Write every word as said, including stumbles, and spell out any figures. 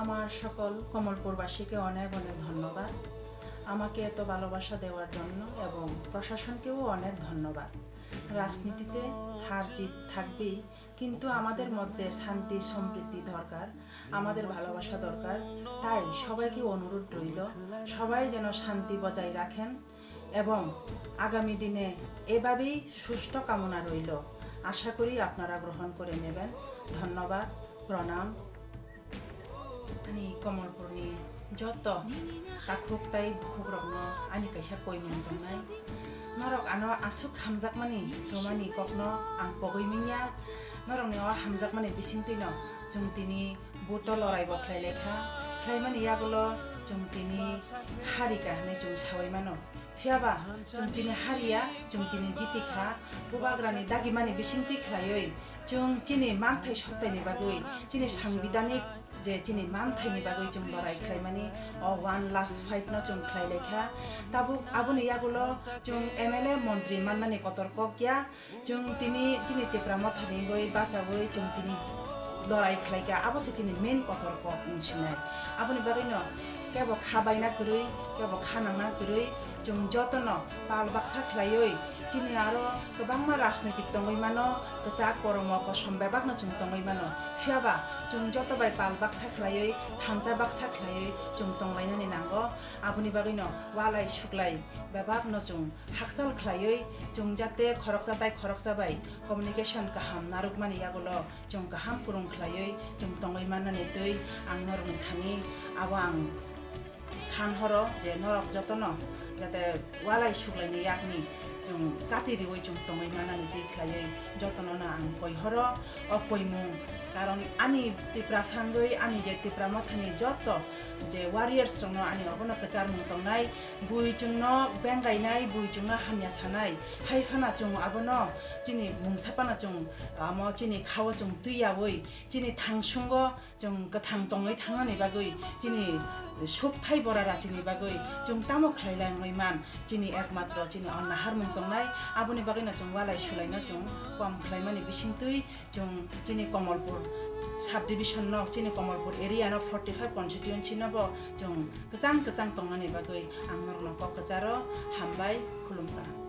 আমার সকল কমলপুরবাসীকে অনেক অনেক ধন্যবাদ, আমাকে এত ভালোবাসা দেওয়ার জন্য, এবং প্রশাসনকেও অনেক ধন্যবাদ। রাজনীতিতে হার জিত থাকবেই, কিন্তু আমাদের মধ্যে শান্তি সম্প্রীতি দরকার, আমাদের ভালোবাসা দরকার। তাই সবাইকে অনুরোধ রইল, সবাই যেন শান্তি বজায় রাখেন এবং আগামী দিনে এভাবেই সুস্থ কামনা রইল। আশা করি আপনারা গ্রহণ করে নেবেন। ধন্যবাদ, প্রণাম। Ani Komolpurni joto takhuk tai bukhukrokno ani kaisa koimung tongnai. Norok ano aswk hamjakmani rwmani kokno ang pogwi manya. Norokni o hamjakmani bisingtwino chwng tini buto lorai bo khlai lai kha. Khlaimani yagulo chwng tini hari kha hwnwi chwng saui mano. Phiyaba chwng tini hariya, chwng tini jiti kha. Bubagrani dagimani bisingtwi khlaiwi chwng chini manthai soktaini bagwi, chini sangbidanik je chini manthaini bagwi chwng lorai khlaimani o one last fight no chwng khlai lai kha. Tabuk aboni yagulo chwng M L A montri manmani kotor kok ya. Chwng tini chini Tipra Mothani bai bachaui chwng tini lorai khlai kha, abo se chini main kotor kok wng sinai. Aboni bagwino kebo kha baina kwrwi, kebo kha nangna kwrwi, chwng jotono pal baksa khlaiwi chini aro kwbangma rajnoitik tongwi mano, kwchak koromo kosom bebakno chwng tongwi mano. Phiyaba chwng joto bai pal baksa khlaiwi, thansa baksa khlaiwi chwng tonglainani nango. Aboni bagwino walai suklai bebakno chwng hakchal khlaiwi chwng jate khoroksa tai khoroksa bai communication kaham narwkmani yagulo chwng kaham kwrwng khlaiwi chwng tongwi mannani twi ang norokni thani abo ang san horo je norok jotono jate walai suklaini yakni chwng kati riwi chwng tongwi mannani twi khlaiwi jotono no ang koi horo o koimung. Karon ani Tipra sangwi ani je Tipra Mothani joto je warriors rokno ani obono kwchar mung tongnai, bui chwngno bengainai, bui chwngno hamya sanai, hai phano chwng abono chini mungsa phano chwng amo chini khao chwng twi yaui chini thangsungo chwng kwthang tongwi thangnani bagwi chini sukthai bora rachini bagwi chwng tamo khlai langwi man chini ekmatro chini o naharmung tongnai aboni bagwino chwng walai sulaino chwng kom khlaimani bisingtwi Chwng chini Komolpur subdivision no, chini Komolpur area no forty five constituency no bo chwng kwchang kwchang tongnani bagwi ang norokno kok kwcharo hambai khulumkha.